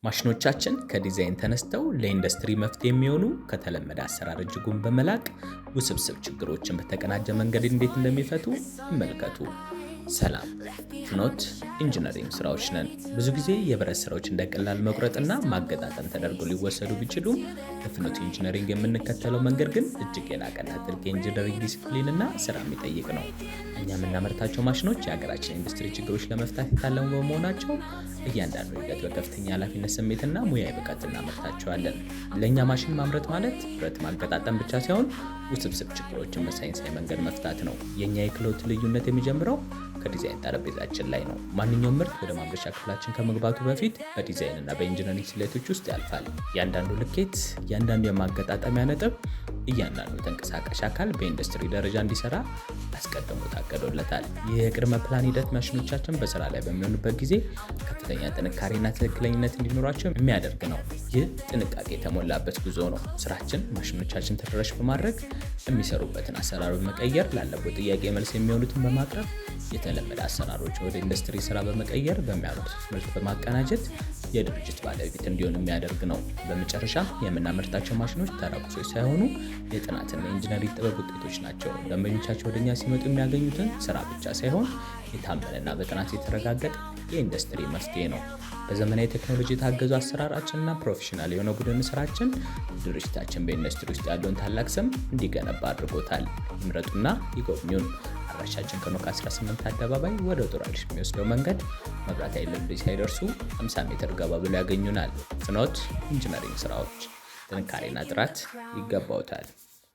ማሽኖቻችን ከዲዛይን ተነስተው ለኢንዱስትሪ መፍትሄ የሚሆኑ፣ ከተለመደ አሰራር እጅጉን በመላቅ ውስብስብ ችግሮችን በተቀናጀ መንገድ እንዴት እንደሚፈቱ ይመልከቱ። ሰላም፣ ፍኖት ኢንጂነሪንግ ስራዎች ነን። ብዙ ጊዜ የብረት ስራዎች እንደ ቀላል መቁረጥና ማገጣጠም ተደርጎ ሊወሰዱ ቢችሉም፣ በፍኖት ኢንጂነሪንግ የምንከተለው መንገድ ግን እጅግ የላቀና ጥልቅ የኢንጂነሪንግ ዲሲፕሊን እና ስራ የሚጠይቅ ነው። እኛ የምናመርታቸው ማሽኖች የሀገራችን ኢንዱስትሪ ችግሮች ለመፍታት የታለሙ በመሆናቸው እያንዳንዱ ሂደት በከፍተኛ ኃላፊነት ስሜትና ሙያዊ ብቃት እናመርታቸዋለን። ለእኛ ማሽን ማምረት ማለት ብረት ማገጣጠም ብቻ ሳይሆን ውስብስብ ችግሮችን በሳይንሳዊ መንገድ መፍታት ነው። የእኛ የክህሎት ልዩነት የሚጀምረው ከዲዛይን ጠረጴዛችን ላይ ነው። ማንኛውም ምርት ወደ ማምረቻ ክፍላችን ከመግባቱ በፊት በዲዛይን እና በኢንጂነሪንግ ስሌቶች ውስጥ ያልፋል። እያንዳንዱ ልኬት፣ እያንዳንዱ የማገጣጠሚያ ነጥብ፣ እያንዳንዱ ተንቀሳቃሽ አካል በኢንዱስትሪ ደረጃ እንዲሰራ አስቀድሞ ታቅዶለታል። ይህ የቅድመ ፕላን ሂደት ማሽኖቻችን በስራ ላይ በሚሆኑበት ጊዜ ከፍተኛ ጥንካሬና ትክክለኝነት እንዲኖራቸው የሚያደርግ ነው። ይህ ጥንቃቄ የተሞላበት ጉዞ ነው። ስራችን ማሽኖቻችን ተደራሽ በማድረግ፣ የሚሰሩበትን አሰራር በመቀየር፣ ላለበት ጥያቄ መልስ የሚሆኑትን በማቅረብ፣ የተለመደ አሰራሮች ወደ ኢንዱስትሪ ስራ በመቀየር፣ በሚያመርቱት ምርት በማቀናጀት የድርጅት ባለቤት እንዲሆን የሚያደርግ ነው። በመጨረሻ የምናመርታቸው ማሽኖች ተራ ቁሶች ሳይሆኑ የጥናትና የኢንጂነሪንግ ጥበብ ውጤቶች ናቸው። ደንበኞቻቸው ወደኛ ሲመጡ የሚያገኙትን ስራ ብቻ ሳይሆን የታመነና በጥናት የተረጋገጠ የኢንዱስትሪ መፍትሄ ነው። በዘመናዊ ቴክኖሎጂ የታገዙ አሰራራችንና ፕሮፌሽናል የሆነ ቡድን ስራችን ድርጅታችን በኢንዱስትሪ ውስጥ ያለውን ታላቅ ስም እንዲገነባ አድርጎታል። ይምረጡና ይጎብኙን። አድራሻችን ከኖክ 18 አደባባይ ወደ ጦር ኃይሎች የሚወስደው መንገድ መብራት ኃይል ድልድይ ሳይደርሱ 50 ሜትር ገባ ብሎ ያገኙናል። ፍኖት ኢንጂነሪንግ ስራዎች፣ ጥንካሬና ጥራት ይገባውታል።